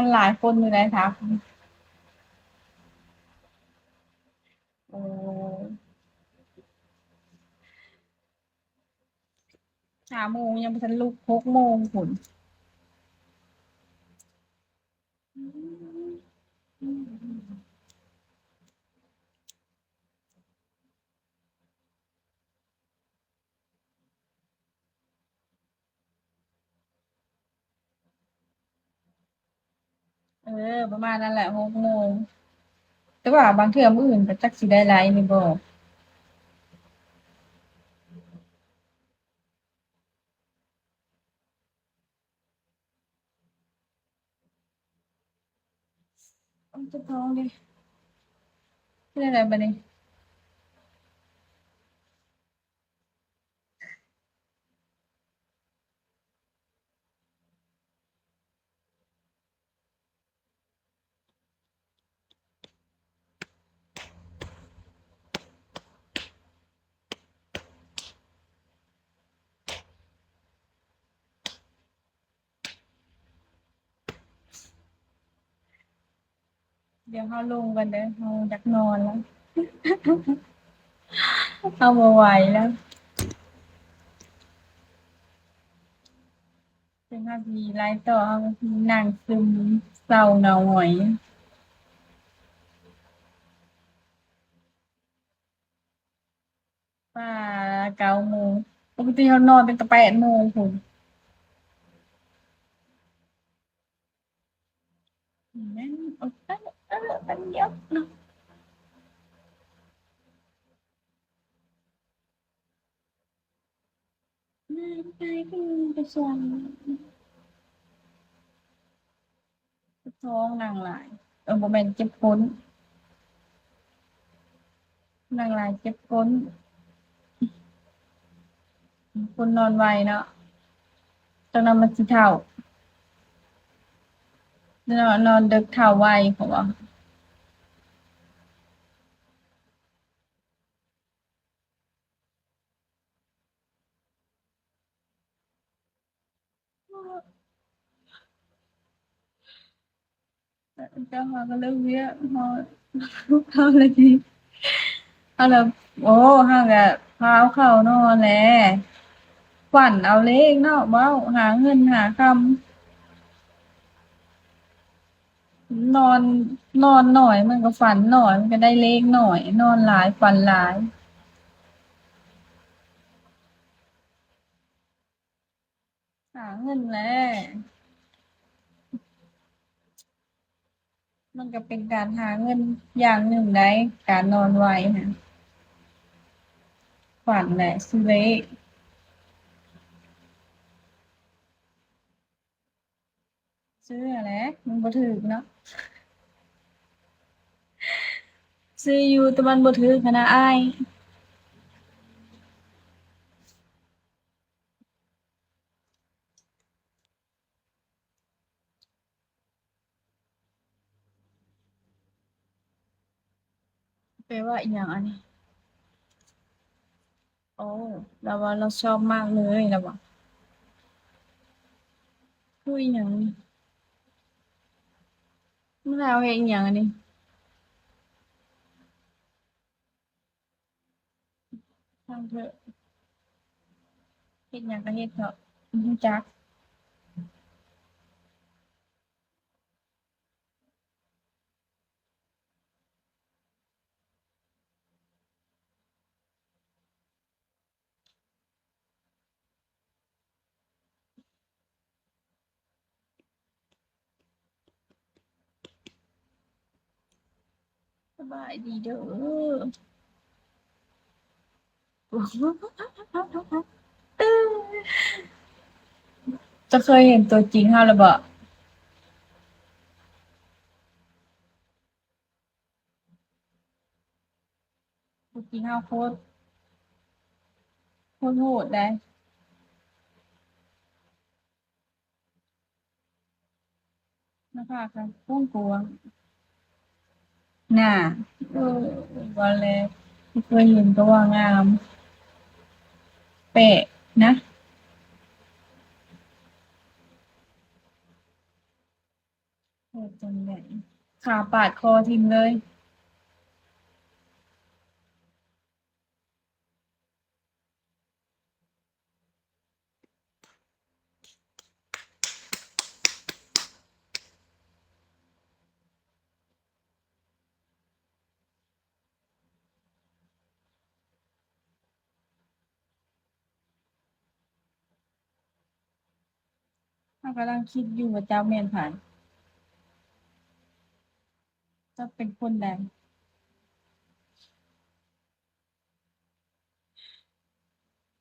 ມັນຫຼາຍຄົນຢູ່ໃດຖາມ. ໂອ້ ຫ້າໂມງຍັງບໍ່ທັນລຸກ ຫົກໂມງພຸ້ນ. ເອີ ປະມານນັ້ນແຫຼະ ຫົກໂມງ. ແຕ່ວ່າບາງເທື່ອມື້ອື່ນກໍຈັກຊິໄດ້ໄລນີ້ບໍ່. ໂອ້ຍ ເຈັບທ້ອງເດ. ເຮັດຈັ່ງໃດບາດນີ້? ດຽວເຮົາລົງກ່ອນເດີ ເຮົາຢາກນອນແລ້ວ ເຮົາບໍ່ໄຫວແລ້ວ. ເຊິ່ງເຮົາຊິໄລຕໍ່ ເຮົາກໍຊິນັ່ງຊຶມເສົ້າເຫງົາຫງອຍ. ປ້າ ເກົ້າໂມງ ປົກກະຕິເຮົານອນຕັ້ງແຕ່ແປດໂມງພຸ້ນ. ແມ່ນ ເອີ ເອີ ເອີ ແປັນດຽວເນາະ. ແມ່ນ ໄປຄືໄປສວນ ເຈັບທ້ອງ ນັ່ງຫຼາຍ ເອີ ບໍ່ແມ່ນ ເຈັບກົ້ນ ນັ່ງຫຼາຍເຈັບກົ້ນ. ຄົນນອນໄວເນາະ ຈັກໜ່ອຍມັນຊິເຖົ້າ ນອນ ນອນເດິກເຖົ້າໄວ ເຂົາວ່າ. ເຈົ້າ ເຮົາກໍເລີກວຽກ ເຮົາ ເຮົາເລີຍ ເຮົາລະ ໂອ້ ເຮົາກໍພາເຂົານອນແຫຼະ ຝັນເອົາເລກເນາະ ເວົ້າຫາເງິນຫາຄຳ. ນອນ ນອນໜ້ອຍມັນກໍຝັນໜ້ອຍ ມັນກໍໄດ້ເລກໜ້ອຍ ນອນຫຼາຍຝັນຫຼາຍ. ຫາເງິນແຫຼະ ມັນກໍເປັນການຫາເງິນຢ່າງໜຶ່ງໄດ໋ ການນອນໄວຫັ້ນ ຝັນແຫຼະ ຊື່ເລກ. ຊື້ຫັ້ນແຫຼະ ມັນບໍ່ຖືກເນາະ ຊື້ຢູ່ ແຕ່ມັນບໍ່ຖືກຫັ້ນນະອ້າຍ. ແປວ່າອີ່ຫຍັງອັນນີ້? ໂອ້ ລາວວ່າລາວຊອບມາກເລີຍ ລາວວ່າ. ຄືອີ່ຫຍັງນີ້? ມັນລາວເຮັດອີ່ຫຍັງອັນນີ້? ຊ່າງເຖາະ ເຮັດຫຍັງກໍເຮັດເຖາະ ບໍ່ຮູ້ຈັກ. ສະບາຍດີເດີ. ເຈົ້າເຄີຍເຫັນຕົວຈິງເຮົາແລ້ວບໍ່? ຕົວຈິງເຮົາໂຄດ ໂຄດໂຫດເດ້. ໜ້າຜາກກໍກວ້າງໆ ໜ້າ ເອີ ວ່າແລ້ວ ທີ່ເຄີຍເຫັນກໍວ່າງາມ ແປະນະ. ຈັ່ງໃດ ຂ້າປາດຄໍຖິ້ມເລີຍ. ເຮົາກຳລັງຄິດຢູ່ວ່າເຈົ້າແມ່ນໃຜ? ເຈົ້າເປັນຄົນໃດ?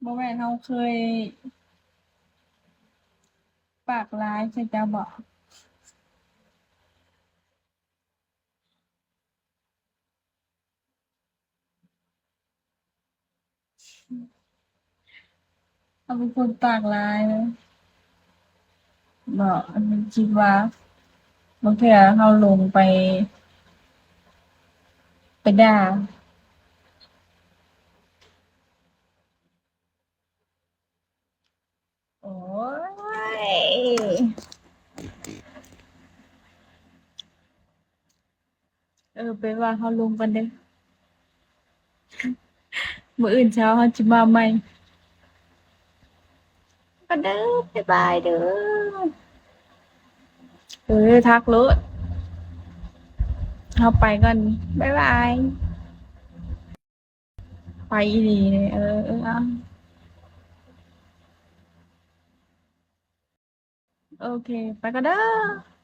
ບໍ່ແມ່ນເຮົາເຄີຍປາກຮ້າຍໃສ່ເຈົ້າບໍ? ເຮົາເປັນຄົນປາກຮ້າຍເນາະ. ບໍ່ ອັນນີ້ຄິດວ່າບາງເທື່ອເຮົາລົງໄປ ໄປດ່າ. ໂອ້ຍ ເອີ ໄປວ່າເຮົາລົງກັນເດີ້. ມື້ອື່ນເຊົ້າເຮົາຊິມາໃໝ່. ກັນເດີ້ ບາຍບາຍເດີ້. ເອີ ທັກໂລດ. ເຮົາໄປກ່ອນ. ບາຍບາຍ. ໄປອີ່ຫຼີເດ້. ເອີ ເອີ ເອົາ ໂອເຄ ໄປກ່ອນເດີ້.